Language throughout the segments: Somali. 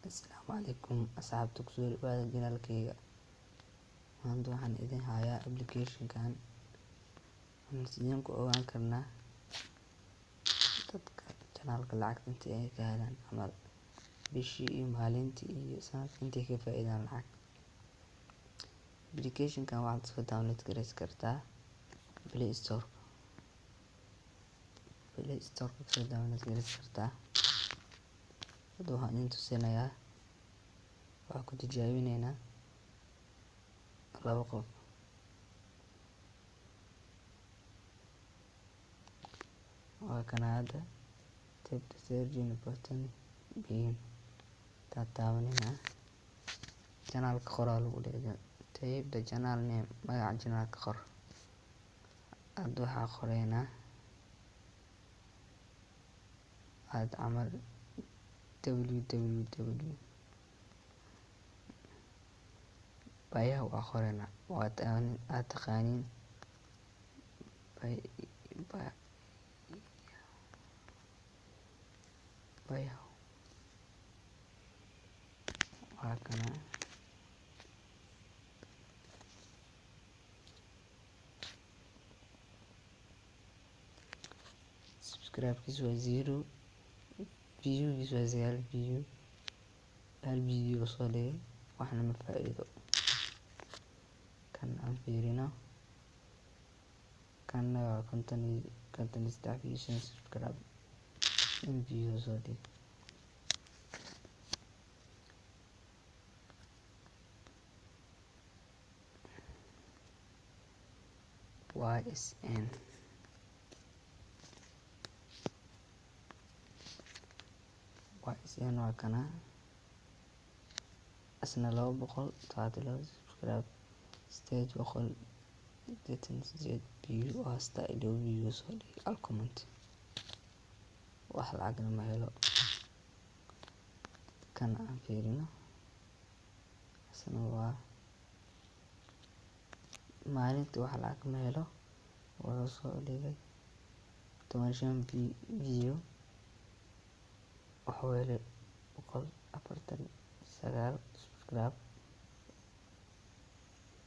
Asalaamu calaykum asxaabta, kusoo dhawaada channelkayga. Maanta waxaan idin hayaa application-kan. Sideen ku ogaan karnaa dadka channelka lacagta inta ay ka helaan camal bishii iyo maalintii iyo sanadkii intay ka faa'iidaan lacag? Application-kan waxaad soo download gareysan kartaa Play Store. Play Store ka soo download gareysan kartaa. Hadda waxaan idin tusinayaa, waxaan ku tijaabineynaa laba qof. Waa kana hadda tap the searching button begin taataabanina. Channelka qoraa lagu leeyahay, type the channel name, magaca channelka qor. Hadda waxaa qoreynaa aad camal www bayaha waa qoreynaa, waa aad taqaaniin bayaha. Waa kana subscribe-kiisu waa 0, view-giisu waa 9 view, hal video soo dhigay, waxna ma faa'iido. Kan aan fiirino, kanna waa 53 view, 5 subscribe, 5 video soo dhigay. YSN YSN waa kana, isna 272 subscribe, 888 view oo haystaa, iyo 2 video soo dhigay, hal comment, wax lacagna ma helo. Kan aan fiirino, isna waa maalintii wax lacag ma helo. Wuxuu soo dhigay 15 video, wuxuu helay 149 subscribe,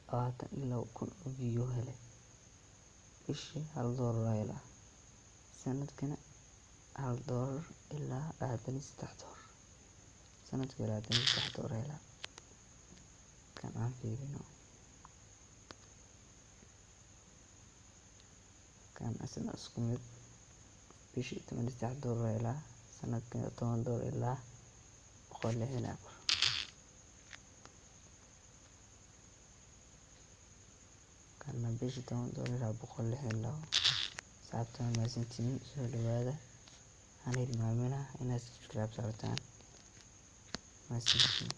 22,000 oo view helay. Bishii $1 helaa, sanadkina $1 ilaa $23, sanadkii $23 helaa. Kan aan fiirino, kan isna isku mid, bishii $13 helaa, sanadkina $10 ilaa 164. Kana bishii $10 ilaa 162. Asxaabta, waa mahadsantihiin, soo dhawaada. Hana hilmaamina inaad subscribe saartaan. Mahadsantihiin.